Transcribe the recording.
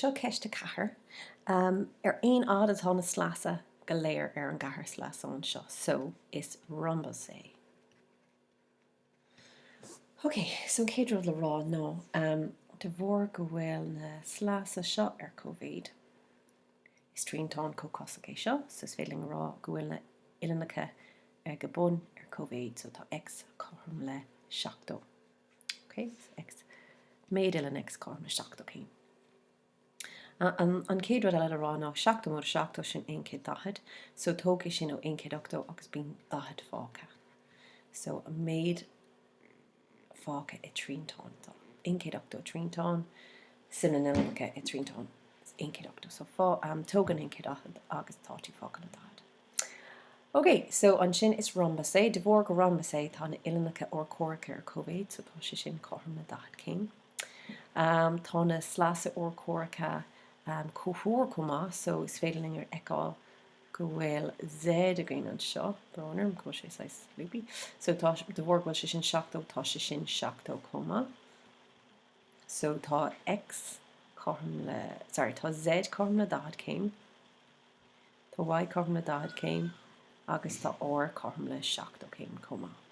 Seo ceist 4. Ar aon fhad atá na sleasa go léir ar an gceathairshleasán seo? So, is rombas é. Ok, so an chéad rud le rá ná, de bharr go bhfuil na sleasa seo ar cóimhéid, is triantán comhchosach é seo, so is féidir linn a rá go bhfuil na uillinneacha ag a bun ar cóimhéid, so tá X cothrom le 70. Ok, so X, méid uilleann X cothrom le 70 céim. An chéad rud eile le rá ná 70 móide 70 sin 140, so tóg é sin ó 180 agus bíonn 40 fágtha. So an méid fágtha i dtriantán, tá 180 triantán, suim na n-uillinneacha i dtriantán 180, so fá, tóg an 140 agus tá tú fágtha le 40. Ok, so ansin is rombas é. De bharr gur rombas é, tá na uillinneacha urchomhaireacha ar cóimhéid, so tá sé sin cothrom le 40 céim. Tá na sleasa urchomhaireacha comhthreomhar chomh maith, so is féidir linn a fheiceáil go bhfuil Z againn anseo, brón orm go bhfuil sé saghas loopy. So tá, de bharr go bhfuil sé sin 70, tá sé sin 70 chomh maith. So tá X cothrom le, sorry, tá Z cothrom le 40 céim. Tá Y cothrom le 40 céim agus tá R cothrom le 70 céim chomh maith.